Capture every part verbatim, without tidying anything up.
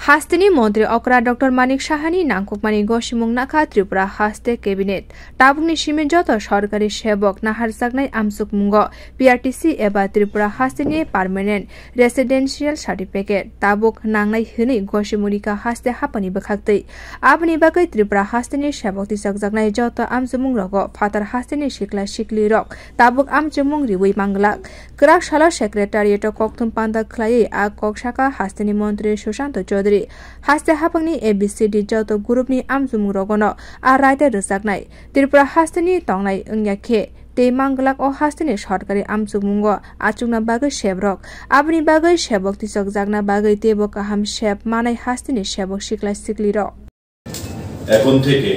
Hasteni montri okra Doctor Manik Sahani nangkukmani gosimung nakha Tripura haste cabinet. Tabukni simi joto sorkari sebok naharjaknai amchukmungo P R T C eba Tripura hasteni permanent residential certificate tabuk nangnai hwnwi gosimung rikha haste haphangni bwkhaktwi. Aboni bagwi Tripura hasteni sebok tisokjaknai joto amchukmungrogo phatar hasteni sikla siklirok tabuk amchukmung riwi manglak. Kwrak salo secretariat-o kokthum panda khlaiwi a kok sakha hasteni montri Sushanta Chaudhary. Haste haphangni A B C D joto groupni amchukmungrogono a raida rwjaknai. Tripura hasteni tongnai wngya khe tei manglak o hasteni sorkari amchukmungo achukna bagwi sebrok. Aboni bagwi sebok tisokjakna bagwi teibo kaham sep manai hasteni sebok sikla siklirok. এখন থেকে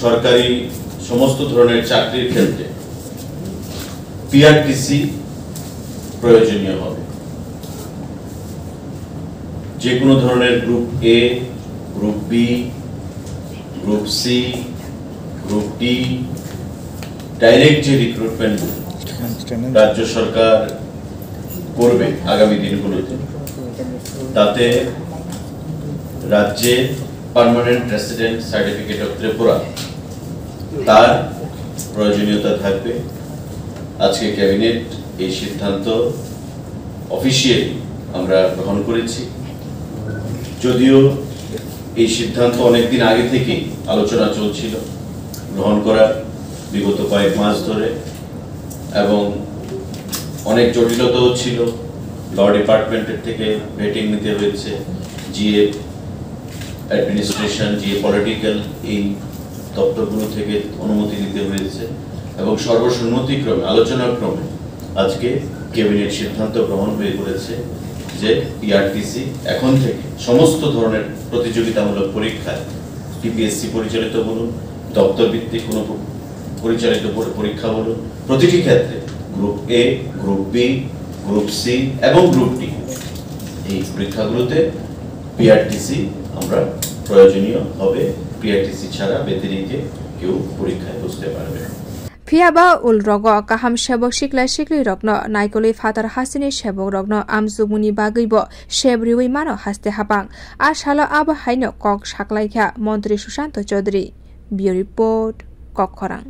সরকারি সমস্ত ধরনের চাকরির ক্ষেত্রে পিআরটিসি প্রয়োজনীয় হবে। যে কোনো ধরনের group A, group B, group C, group D, direct যে রিক্রুটমেন্ট রাজ্য সরকার করবে আগামী দিনগুলোতে, তাতে রাজ্যের permanent resident certificate of Tripura তার প্রয়োজনীয়তা থাকবে। আজকে ক্যাবিনেট এই সিদ্ধান্ত অফিসিয়ালি আমরা গ্রহণ করেছি। যদিও এই সিদ্ধান্ত অনেক দিন আগে থেকেই আলোচনা চলছিল গ্রহণ করার, বিগত কয়েক মাস ধরে, এবং অনেক জটিলতাও ছিল। ল ডিপার্টমেন্টের থেকে ভেটিং নিতে হয়েছে, জিএ অ্যাডমিনিস্ট্রেশন, জিএ পলিটিক্যাল, এই দপ্তরগুলো থেকে অনুমতি নিতে হয়েছে এবং সর্বসম্মতিক্রমে, আলোচনাক্রমে আজকে ক্যাবিনেট সিদ্ধান্ত গ্রহণ হয়ে পড়েছে যে পিআরটিসি এখন থেকে সমস্ত ধরনের প্রতিযোগিতামূলক পরীক্ষায়, টিপিএসসি পরিচালিত বলুন, দপ্তর ভিত্তিক কোনো প-, পরিচালিত পর-, পরীক্ষা বলুন, প্রতিটি ক্ষেত্রে group A, group B, group C এবং গ্রুপ ডি, এই পরীক্ষাগুলোতে পিআরটিসি আমরা প্রয়োজনীয় হবে। পিআরটিসি ছাড়া ব্যতিরেকে কেউ পরীক্ষায় বসতে পারবে না। Phiya ba ulrogo kaham sebok sikla siklirokno naikolwi phatar hasteni sebokrokno amchukmungni bagwibo sep riwi mano haste haphang. A salo abo haino kok saklaikha montri Sushanta Chaudhary. Bureau Report, Kokkhorang.